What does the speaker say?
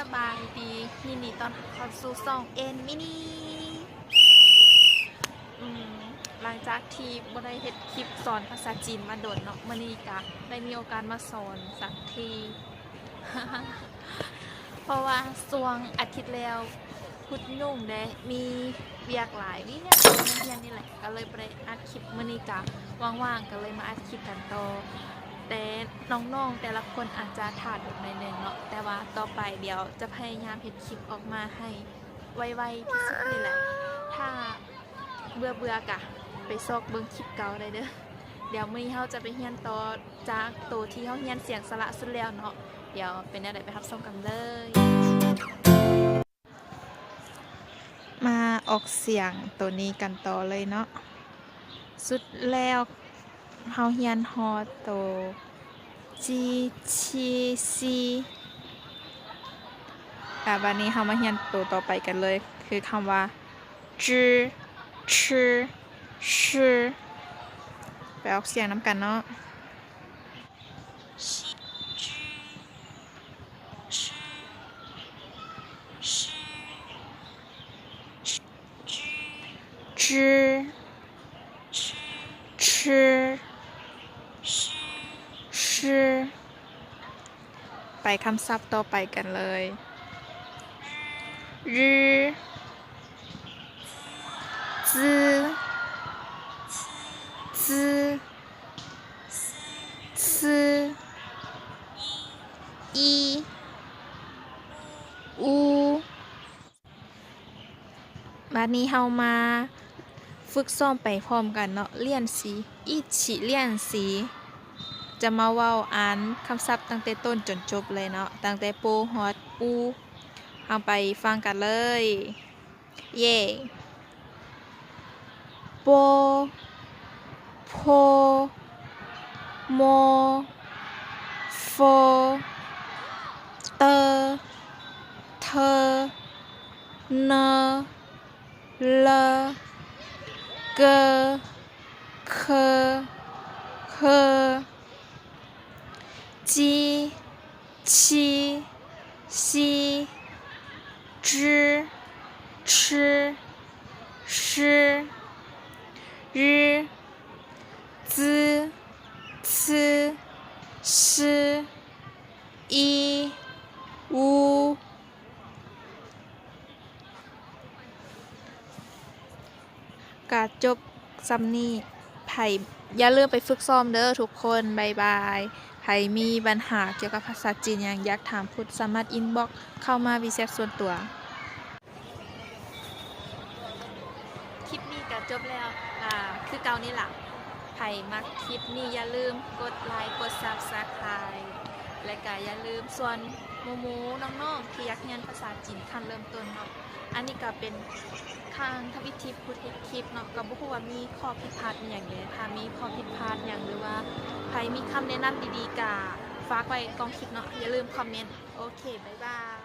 ສະບາຍດີ ຍິນດີຕ້ອນຮັບເຂົ້າສູ່ຊ່ອງເອັນມິນີ. ອືມ ຫຼັງຈາກທີ່ບໍ່ໄດ້ເຮັດຄລິບສອນພາສາຈີນມາດົນເນາະ, ມື້ນີ້ກະໄດ້ມີໂອກາດມາສອນສັກທີ ເພາະວ່າຊ່ວງອາທິດແລ້ວ ຮຸດຫຍຸ້ງເດ້ ມີວຽກຫຼາຍວຽກ ໂຮງຮຽນນີ້ແຫຼະ ກະເລີຍບໍ່ໄດ້ອັດຄລິບ. ມື້ນີ້ກະວ່າງໆ ກະເລີຍມາອັດຄລິບກັນຕໍ່. ແຕ່ນ້ອງໆ ແຕ່ລະຄົນອາດຈະຖ້າດົນໜ້ອຍໜຶ່ງເນາະ, ແຕ່ວ່າຕໍ່ໄປດຽວຈະພະຍາຍາມເຮັດຄລິບອອກມາໃຫ້ໄວໆທີ່ສຸດນີ້ແຫຼະ. ຖ້າເບື່ອໆ ກະໄປຊອກເບິ່ງຄລິບເກົ່າໄດ້ເດີ້. ດຽວມື້ນີ້ເຮົາຈະໄປຮຽນຕໍ່ຈາກໂຕທີ່ເຮົາຮຽນສຽງສະຫຼະສຸດແລ້ວເນາະ. ດຽວເປັນແນວໃດໄປຮັບຊົມກັນເລີຍ. ມາອອກສຽງໂຕນີ້ກັນຕໍ່ເລີຍເນາະ. ສຸດແລ້ວເຮົາຮຽນຮອດໂຕ ຈີ ຊີ ຊີ ອາ ບາດນີ້ເຮົາມາຮຽນໂຕຕໍ່ໄປກັນເລີຍ ຄືຄຳວ່າ ຈື ຊື ຊື. ໄປອອກສຽງນຳກັນເນາະ. ຈື ຊື ຊື. ໄປຄຳສັບຕໍ່ໄປກັນເລີຍ. ຈື ຈື ຊື ອີ ອູ. ບາດນີ້ເຮົາມາຝຶກຊ້ອມໄປພ້ອມກັນເນາະ. ລຽນສີ 一起练习. ຈະມາເວົ້າອ່ານຄຳສັບຕັ້ງແຕ່ຕົ້ນຈົນຈົບເລີຍເນາະ, ຕັ້ງແຕ່ໂປຮອດອູ. ເຮົາໄປຟັງກັນເລີຍ. ເຢ້. ໂປ ໂພ ໂມ ໂຟ ເຕີ ເທີ ເນີ ເລີ ເກີ ເຄີ ເຮີ ຈີ ຊີ ຊີ ຈື ຊື ຊື ກະຈົບສ່ຳນີ້. ໃຜ ຢ່າລືມໄປຝຶກຊ້ອມເດີ້ທຸກຄົນ. ບາຍບາຍ. ໃຜມີບັນຫາກ່ຽວກັບພາສາຈີນຫຍັງ ຢາກຖາມພຸດ ສາມາດອິນບັອກເຂົ້າມາວີແຊັດສ່ວນຕົວ. ຄລິບນີ້ກະຈົບແລ້ວ ອາ ຄືເກົ່ານີ້ລະ. ໃຜມັກຄລິບນີ້ຢ່າລືມກົດໄລ ກົດ Subscribe ແລະກະຢ່າລືມຊວນໝູ່ໆ ນ້ອງໆ ທີ່ຢາກຮຽນພາສາຈີນຂັ້ນເລີ່ມຕົ້ນເນາະ. ອັນນີ້ກະເປັນຄັ້ງທຳອິດທີ່ພຸດເຮັດຄລິບເນາະ, ກະບໍ່ຮູ້ວ່າມີຂໍ້ຜິດພາດອີ່ຫຍັງແດ່. ຖ້າມີຂໍ້ຜິດພາດຫຍັງ ຫຼືວ່າໃຜມີຄຳແນະນຳດີໆ ກະຝາກໄວ້ກ່ອງຄລິບເນາະ. ຢ່າລືມຄອມເມັນ. ໂອເຄ ບາຍບາຍ.